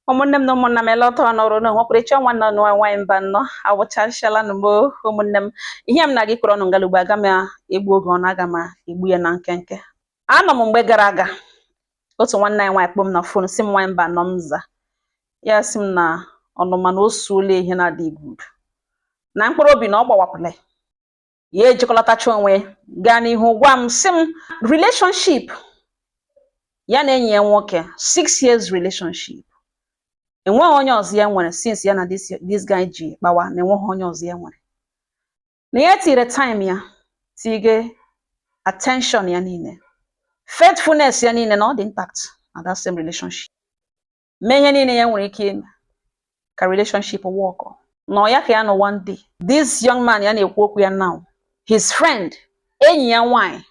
Ụmụnne m na ụmụnna m, ele ọtọ nọrọ na nwekwara nwanne nụ nwaanyị mba nnọọ awụchachala nụ m. Ụmụnne m, ihe m na-aga ịkọrọ ọnụ ngalugbo, aga m egbu oge ọnụ, aga m egbu ya na nkenke. Anọ m mgbe gara aga, otu nwanne anyị nwaanyị kpọọ m na phone, si m, "Nwaanyị mba nọ." M za ya, sị m na ọnụma na o suola ihe na-adịghị good na mkpụrụ obi na ọ gbawapụla ya. Ejikọlatacha onwe gaa n'ihu gwa m, sị m relationship ya na enyi ya nwoke, 6 years relationship, enweghị onye ọzọ ya nwere since ya na this guy ji kpawa, na enweghị onye ọzọ ya nwere, na ya tiri time ya, tige attention ya niile, faithfulness ya niile, na ọ dị intact na that same relationship, mee ihe niile ya nwere ike ime ka relationship work. Nọ ya ka ya nọ, one day, this young man ya na-ekwu okwu ya now, his friend, enyi ya nwanyị,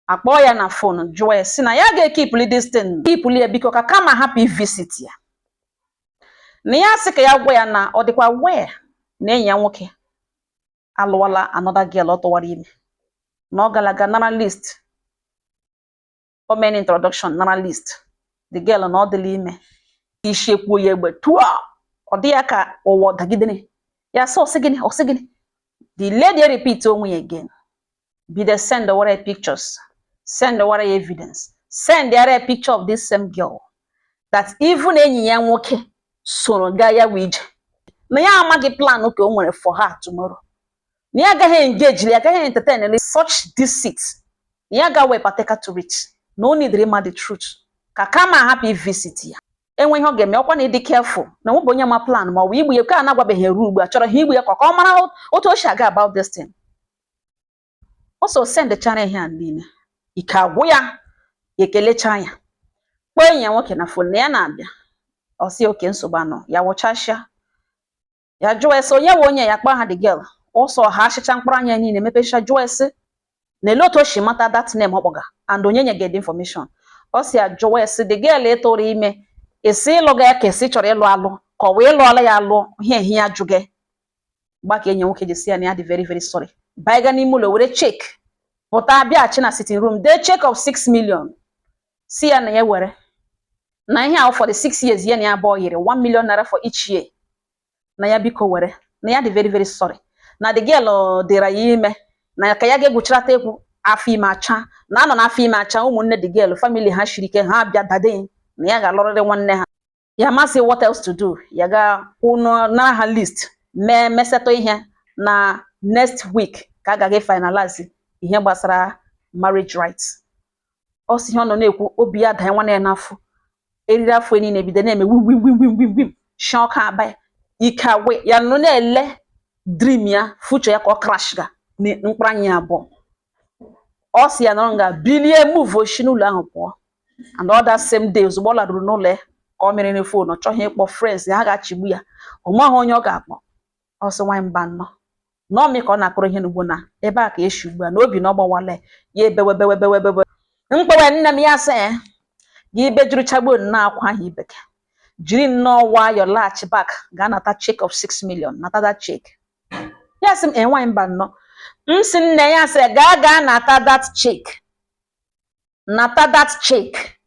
akpọọ ya na phone, jụọ ya, sị na ya ga-ekeepuli this thing, keepuli ya biko, ka kama hapụ visit ya. Na ya sị ka ya gwa ya na ọ dịkwa wee na enyi ya nwoke alụwala another girl ọ tụwara ime, na ọ gara aga nara list, o mere introduction, nara list the girl, na ọ dịla ime. Isi ekwuo ya egbe tụọ, ọ dị ya ka ụwa dagidere ya. Sị, ọsị gịnị? Ọsị gịnị? The lady repeat onwe ya again, bido send wara pictures, send wara evidence, send yara picture of this same girl that even enyi ya nwoke soro gaa ya wee ije, na ya amaghị plan ka o nwere for her tomorrow, na ya agaghị engage, ya agaghị entertain such deceit, na ya agaghị partaker to it, na o need ịma the truth, ka kama hapụ visit ya. Enwe ihe ọ ga-eme, ọkwa na ịdị careful na nwebụ onye ma plan ma ọ bụ igbu ya ka a na-agwabeghị eru ugbu a, chọrọ ha igbu ya ka ọ mara otu o si aga about this thing. O so sendchara ihe a niile, ike agwụ ya. Ya ekelecha ya, kpọọ enyi ya nwoke na phone na ya na-abịa. Ọ sị oke nsogbu anọ ya wụchasịa. Ya jụọ ese onye nwe onye ya kpọọ ha, the girl ọsọ ha achịcha mkpụrụ anya niile mepecha, jụọ ese na ele otu o si mata that name ọ kpọga and onye nye the information. Ọ si ajụwa ese the girl ịtụrụ ime, esi ịlụ ga ya ka esi chọrọ ịlụ alụ, ka ọ wee lụọla ya alụ ihe ehi ya jụ gị gba ka enyi nwoke ji si ya na ya dị very very sorry. Baiga n'ime ụlọ, were cheque pụta, bịaghachi na sitting room, dee cheque of 6 million, si ya na ya were na ihe ahụ for the 6 years ya na ya abụọ yiri 1 million naira for each year, na ya biko were, na ya dị very very sorry, na the girl dịra ya ime, na ka ya ga-egwuchirata egwu afọ ime acha, na anọ n'afọ ime acha. Ụmụnne the girl, family ha shiri ike, ha bịa dade na ya ga-alụrịrị nwanne ha. Ya masị what else to do, ya ga kwụ nara ha list, mee mesetụ ihe na next week ka a gaghị finalize ihe gbasara marriage rights. Ọ sị ihe ọ nọ na-ekwu, obi ya danye nwanne ya n'afọ, eriri afọ niile bido na-eme wim wim wim wim wim wim, shi ọkụ aba ya, ike agwụ ya, nọ na-ele dream ya, future ya, ka ọ crash ga mkpụrụ anya ya abụọ. Ọ sị ya nọrọ nga bilie, move oshi n'ụlọ ahụ pụọ. And all that same day, ozugbo ọ laruru n'ụlọ ya, ka ọ mere phone, ọ chọghị ịkpọ friends ya, ha ga-achịgbu ya, ọ maghị onye ọ ga-akpọ. Ọ sị nwaanyị mba nnọọ n'ọmị ka ọ na-akụrụ ihe n'ugbo na ebe a ka esi ugbu a na obi na ọ gbawala ya, ebewe bewe bewe bewe mkpewe. Nne m, ya sị ya gị ibe juruchagbuo nnọọ akwa ahụ, ibeke jiri nnọọ nwayọọ laghachi back, gaa nata check of 6 million, nata that check. Ya sị m, e nwaanyị mba nnọọ, m sị nne ya, sị gaa gaa nata that check, nata that check.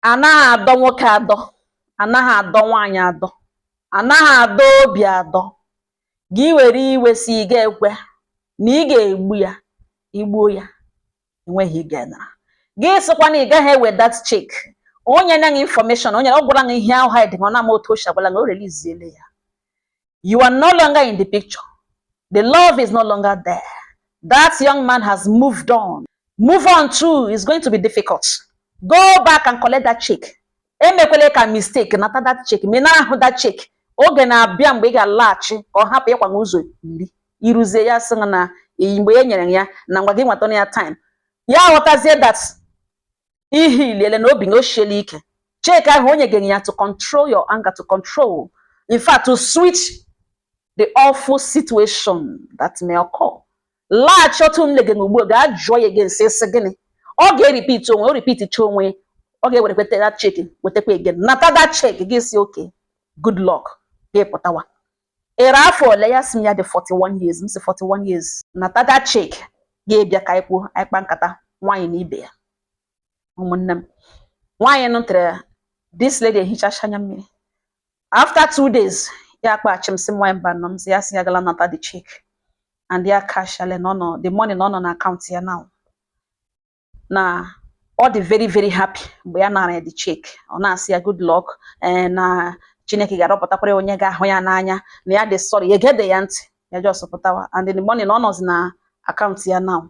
Anaghị adọ nwoke adọ, anaghị adọ nwaanyị adọ, anaghị adọ obi adọ. Gị were iwe si ị ga-ekwe na ị ga-egbu ya, igbuo ya, enweghị ị ga-enara. Gị sịkwa na ị gaghị ewe that check, onye nye gị information, onye ọ gwara gị ihe ahụ hide, ọ na-ama otu o si agwala gị, o release ya. You are no longer in the picture. The love is no longer there. That young man has moved on. Move on too is going to be difficult. Go back and collect that check. Emekwele ka mistake, nata that check. Ma ị na-ahụ that check, oge na-abịa mgbe ị ga-alaghachi ka ọ hapụ ịkwanye ụzọ iri iruzie ya, sị na mgbe e nyere ya na ngwa gị nweta ya time ya, ghọtazie that ihe iliele na obi na o shiela ike. Check ahụ o nyegere ya to control your anger, to control, in fact, to switch the awful situation that may occur. Laghachi otu m legere ugbu a, gaa jụọ ya again, sị gịnị ọ ga-erepeat onwe o, repeat cha onwe, ọ ga-ewerekweta that check, wetakwa again, nata that check. Gị si okay, good luck, gị pụtawa. Ere afọ ole? Ya sị m ya dị 41 years. M sị 41 years, nata that check, ga-ebịa ka anyị kwuo, anyị kpa nkata nwaanyị na ibe ya. Ụmụnne m, nwaanyị nụtere This lady ehichacha anya mmiri. After 2 days, ya akpaghachi m, sị m, "Nwanyị mba nọ m," sị ya, sị ya gala nata the check and ya cash ale na ọ nọ, the money na ọ nọ na akaụntụ ya now, na ọ dị very very happy. Mgbe ya nara ya the check, ọ na-asị ya good luck, ee, na Chineke ga-arọpụtakwara ya onye ga-ahụ ya n'anya, na ya dị sorry, ya egede ya ntị, ya just pụtawa, and the money na ọ nọzi na akaụntụ ya now.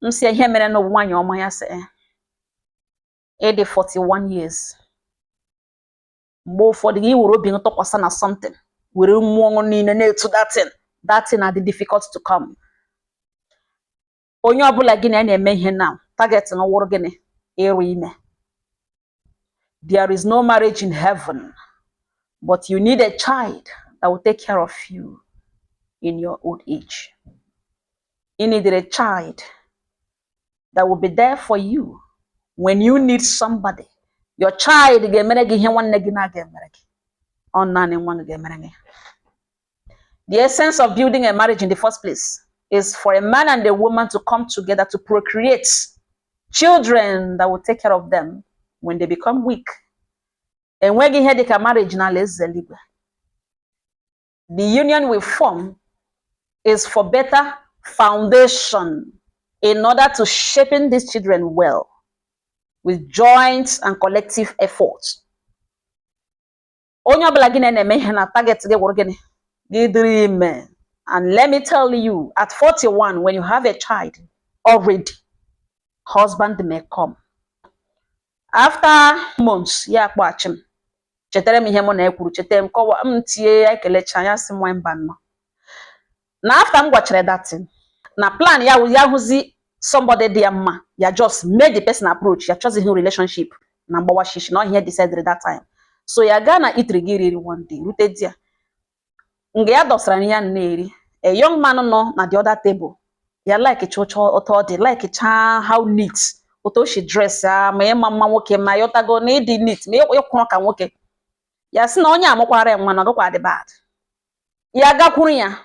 M sị ya ihe mere n'ụwa, nwaanyị ọma, ya sị, ịdị 41 years, mgbe ụfọdụ gị were obi gị tụkwasị na something, were mmụọ niile na-etu that thing, that thing adị difficult to come. Onye ọbụla gị na ya na-eme ihe now, target na wụrụ gịnị? Ịrụ ime. There is no marriage in heaven, but you need a child that will take care of you in your old age. You need a child that will be there for you when you need somebody. Your child ga-emere gị ihe nwanne gị na-aga emere gị. Ọ naanị nwa gị ga-emere gị. The essence of building a marriage in the first place is for a man and a woman to come together to procreate children that will take care of them when they become weak. Enweghị ihe dịka marriage n'ala eze eluigwe. The union we form is for better foundation in order to shaping these children well with joint and collective effort. Onye ọbụla gị na-eme ihe na target gị gwụrụ gịnị? Gị dịrị ime. And let me tell you, at 41, when you have a child already, husband may come. After months, ya akpọghachi m, chetara m ihe mụ na ya kwuru, cheta m, kọwa m, tie ya, ekelecha ya, sị m, "Nwanyị mba nnọọ," na after m gwachara that thing, na plan ya wụ ya hụzi somebody dị ya mma, ya just make the person approach, ya chọzighị relationship na mgbawa shishi, na ihe decided that time. So ya gaa na itiri gị riri one day, rute di ya nga ya dọsara ya na-eri, a young man nọ na the other table, ya like chọchọ otu ọ dị, like cha how neat otu o si dress ya, ma ịma mma nwoke, ma yọtago na ịdị neat, ma ịkwụrụ ka nwoke. Ya sị na onye amụkwara ya nwa na ọgụkwa dị bad. Ya gakwuru ya,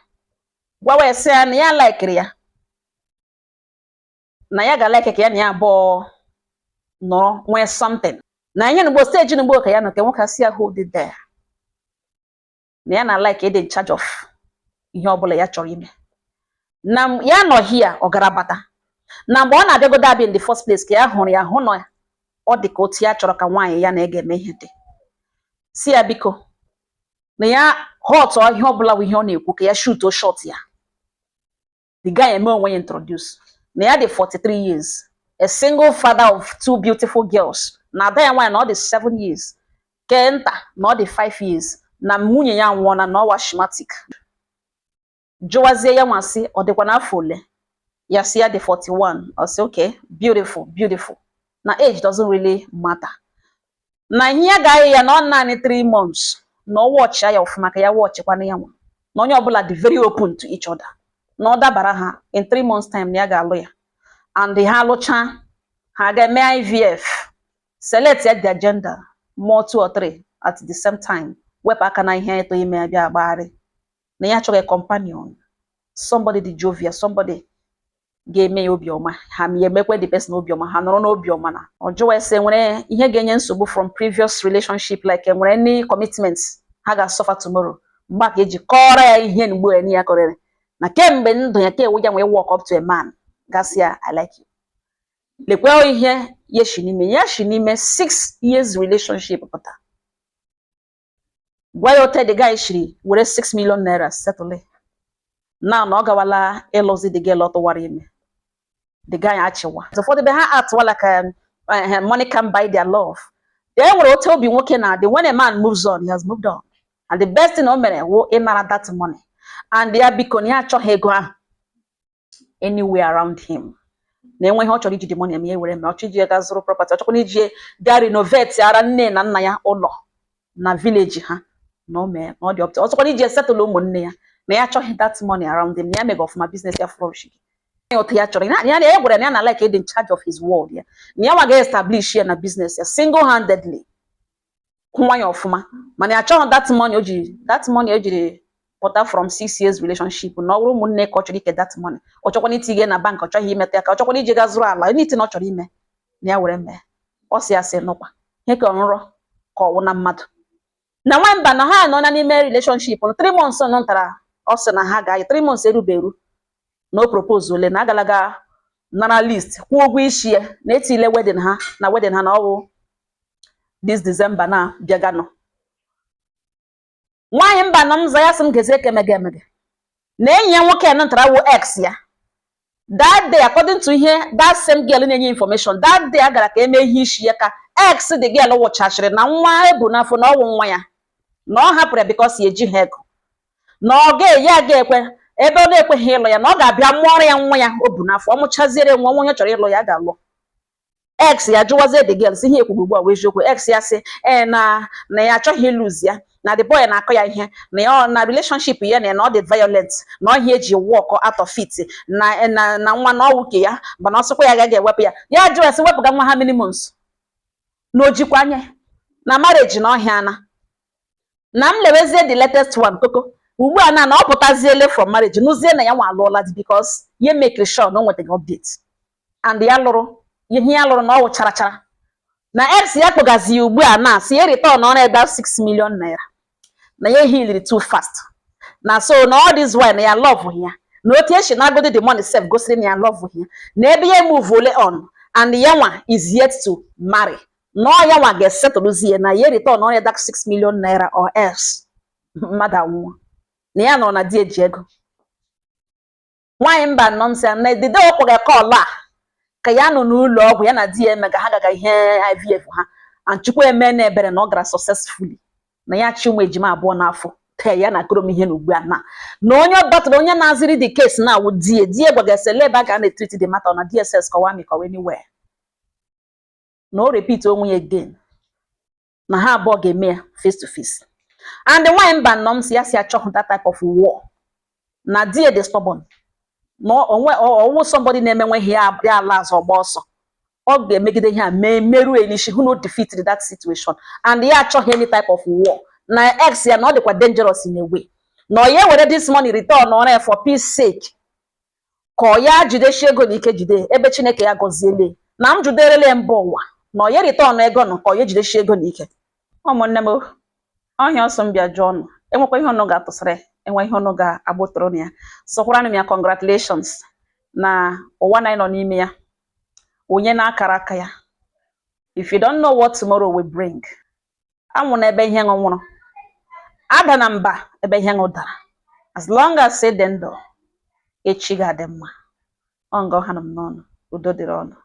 gwawa ya, sị ya na ya likeri ya, na ya ga-like ka ya na ya abụọ nọrọ nwee something, na ihe n'ugbo stage n'ugbo ka ya nọ, ka nwoke asị ya hold it there, na ya na like ịdị in charge of ihe ọbụla ya chọrọ ime, na ya nọ here ọ gara bata, na mgbe ọ na-abịagodo abịa in the first place, ka ya hụrụ ya, hụ na ọ dị ka otu ya chọrọ ka nwaanyị ya na-ege eme ihe dị, si ya biko, na ya hot ihe ọbụla bụ ihe ọ na-ekwu, ka ya shoot shot ya. The guy eme onwe ya introduce, na ya dị 43 years, a single father of two beautiful girls, na ada ya nwaanyị na ọ dị 7 years, ke nta na ọ dị 5 years, na nwunye ya nwụọna, na ọwa asthmatic. Jụwazie ya nwa sị ọ dịkwa n'afọ ole? Ya sị ya dị 41. Ọ sị okay, beautiful, beautiful, na age doesn't really matter, na ihe ya ga-ayị ya na ọ naanị 3 months, na ọ wọchịa ya ọfụma, ka ya wọchịkwana ya nwa, na onye ọbụla dị very open to each other, na ọ dabara ha in 3 months time, na ya ga-alụ ya, and ha alụcha, ha ga-eme IVF, select ya their gender, more two or three at the same time, wepụ aka na ihe ịtụ ime ya bịa agbagharị, na ya achọghị companion, somebody dị jovial, somebody ga-eme ya obiọma, ha ma ya emekwe the person obiọma, ha nọrọ n'obiọma. Na ọ jụwa ese nwere ihe ga-enye nsogbu from previous relationship, like enwere any commitments ha ga-suffer tomorrow. Mgbe a ka eji kọọrọ ya ihe mgbe ya ya kọrịrị na kemgbe ndụ ya ka ewu ya nwee walk up to a man, gasị ya, "I like you." Lekwe ihe ya shi n'ime ya, shi n'ime 6 years relationship pụta. Gwa ya ote the guy shiri were 6 million naira settle now, na ọ gawala ịlụzi the girl ọ tụwara ime. The guy achịwa. Ụfọdụ ebe ha atụwala ka money can buy their love. E nwere otu obi nwoke na-adị. When a man moves on, he has moved on, and the best thing o mere wụ ịnara that money, and ya biko, na ya achọghị ego ahụ anywhere around him, na enwe ihe ọ chọrọ iji the money eme, ya were mee. Ọ chọrọ iji ya gaa zụrụ property, ọ chọkwana iji gaa renovate ara nne na nna ya ụlọ na village ha, na o mee, na ọ dị up to. Ọ chọkwana iji settle ụmụnne ya, na ya achọghị that money around him, na ya mega ọfụma, business ya flourish ya otu ya chọrọ ya. Ya gwara na ya na like ịdị in charge of his world ya, na ya nwa ga-establish ya na business ya single handedly, kwụnwa ya ọfụma, mana ya achọghị that money o ji, that money o jiri pụta from 6 years relationship, na ọ bụrụ ụmụnne ka ọ chọrọ ike that money, ọ chọkwana itinye na bank, ọ chọghị imeta ya, ka ọ chọkwana iji gaa zụrụ ala, anything ọ chọrọ ime na ya were mee. Ọ sị ya sị nụkwa ihe ka nrọ. Ka ọwụ na mmadụ na nwamba na ha nọ na n'ime relationship na 3 months nọ ntara. Ọ sị na ha ga-ayị 3 months erube eru na o propose ole na agalaga nara list, kwụọ ụgwọ isi ya, na etile wedding ha na wedding ha na ọwụ this December na bịaganụ. Nwaanyị mba na mza ya sị m gezie ka emege emege na enyi ya nwoke nọ ntara wụ ex ya. That day, according to ihe that same girl na-enye information, that day a gara ka eme ihe isi ya ka ex the girl wụchachiri na nwa ebu n'afọ na ọwụ nwa ya, na ọ hapụrụ ya because ya ejighị ego, na ọ ga-eyi aga ekwe ebe ọ na-ekweghị ịlụ ya, na ọ ga-abịa mụọrọ ya nwa ya o bu n'afọ. Ọ mụchaziere nwa onye chọrọ ịlụ ya ga-alụ. Ex ya jụwazie the girl sị ihe ekwuru ugbu a wee eziokwu? Ex ya sị ee, na ya achọghị ịlụzi ya, na the boy na-akọ ya ihe, na ya na relationship ya na ọ dị violent, na ọhịa eji walk out of it, na nwa na ọwụ ke ya, mana ọ sịkwa ya agaghị ewepụ ya. Ya jụrụ ya sị wepụga nwa ha many months na o jikwa anya na marriage na ọhịa na m lewezie the latest one koko ugbu a na ọ pụtaziele from marriage, nụzie na ya nwa alụọla di, because ya make sure na o nwetaghị update and ya lụrụ ihe ya lụrụ na ọ wụ chara chara, na ex ya kpọgazi ya ugbu a na si ya return ọrụ ebe 6 million naira, na ya healiri too fast, na so na all this while na ya love ya, na otu esi na-agodi the money sef gosiri na ya love ya, na ebe ya move ole on and ya nwa is yet to marry, na ọ ya nwa ga-esetụlụzi ya, na ya return ọrụ that 6 million naira or else mmadụ anwụọ. Na ya nọrọ na di eji ego. Nwaanyị mba nọ nsị na the day ọ kpọga call a ka ya nọ n'ụlọ ọgwụ, ya na di ya emega ha gaga ihe IVF ha, and Chukwu eme na ebere na ọ gara successfully, na ya chi ụmụ ejima abụọ n'afọ tee ya na akụrụ m ihe na ugbu a na onye batụrụ onye na-azịrị the case na awụ die die gbagasị ebe a ga na-etreat the matter na DSS kọwa mi kọwa anywhere, na o repeat onwe ya again, na ha abụọ ga-eme ya face to face. And nwaanyị mba nnọọ m si ya si achọghị that type of war, na di ya dị stubborn, na onwe ọwụ somebody na-emenwe ihe ya ya ala azụ ọgba ọsọ, ọ ga-emegide ihe a mee meruo ya n'isi, hụ na o defeat that situation, and ya achọghị any type of war na ex ya, na ọ dịkwa dangerous in a way, na ọ ya were this money return ọrụ ya for peace sake, ka ọ ya jidesie ego na ike jide ebe Chineke ya gọziele na m juderele mba ụwa, na ọ ya return ego nọ ka ọ ya jidesie ego na ike. Ụmụnne m, ọhịa ọsọ m bịa jụọ ọnụ, enwekwa ihe ọnụ ga-atụsịrị, enwe ihe ọnụ ga-agbụtụrụ na ya sọkwara m ya. Congratulations na ụwa na anyị nọ n'ime ya, onye na-akara aka ya. If you don't know what tomorrow will bring, anwụ na ebe ihe ṅụ nwụrụ, ada na mba ebe ihe ṅụ dara. As long as ị dị ndụ, echi ga-adị mma. Ọ nga ọha nọ m n'ọnụ. Udo dịrị ọnụ.